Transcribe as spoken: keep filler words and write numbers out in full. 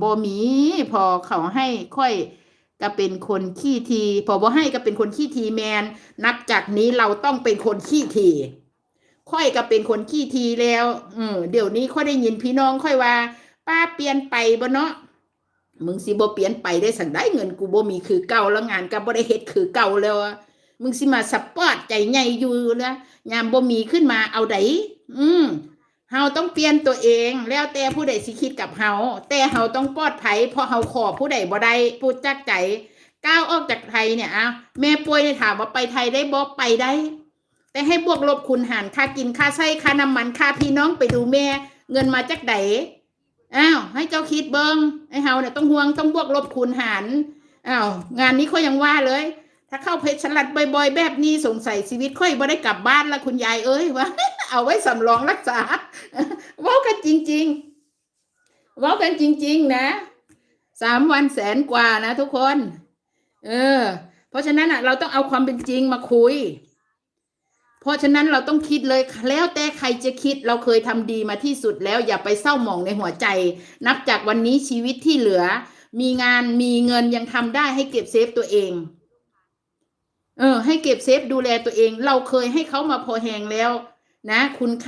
บ่มี พอเขาให้ข้อยก็เป็นคนขี้ถี่ พอบ่ให้ก็เป็นคนขี้ถี่แม่น นับจากนี้เราต้องเป็นคนขี้ถี่ ข้อยก็เป็นคนขี้ถี่แล้ว เออ เดี๋ยวนี้ข้อยได้ยินพี่น้องข้อยว่า ป้าเปลี่ยนไปบ่เนาะ มึงสิบ่เปลี่ยนไปได้สันใด เงินกูบ่มีคือเก่า แล้วงานก็บ่ได้เฮ็ดคือเก่าแล้วอะ มึงสิมาสปอร์ตใจใหญ่อยู่แล้ว ยามบ่มีขึ้นมาเอาใด อืม เฮาต้องเปลี่ยนตัวเอง แล้วแต่ผู้ใดสิคิดกับเฮา แต่เฮาต้องปลอดภัย เพราะเฮาขอผู้ใดบ่ได้ พูดจากใจ ก้าวออกจากไทยเนี่ย อ้าว แม่ป่วยเนี่ย ถามว่าไปไทยได้บ่ ไปได้ แต่ให้บวกลบคูณหาร ค่ากิน ค่าใช้ ค่าน้ำมัน ค่าพี่น้องไปดูแม่ เงินมาจากใด อ้าว ให้เจ้าคิดเบิ่ง ไอ้เฮาเนี่ยต้องห่วง ต้องบวกลบคูณหาร อ้าว งานนี้ข้อยยังว่าเลย ถ้าเข้าเพชรสลัดบ่อยๆ แบบนี้ สงสัยชีวิตข้อยบ่ได้กลับบ้านละคุณยายเอ้ย ว่า เอาไว้สำรองรักษา เว้ากันจริงๆ เว้ากันจริงๆ นะ สามวันแสนกว่านะทุกคน เออ เพราะฉะนั้นน่ะ เราต้องเอาความเป็นจริงมาคุย เพราะฉะนั้นเราต้องคิดเลย แล้วแต่ใครจะคิด เราเคยทำดีมาที่สุดแล้ว อย่าไปเศร้าหมองในหัวใจ นับจากวันนี้ชีวิตที่เหลือ มีงาน มีเงิน ยังทำได้ ให้เก็บเซฟตัวเอง เออ ให้เก็บเซฟดูแลตัวเอง เราเคยให้เขามาพอแฮงแล้วนะ คุณ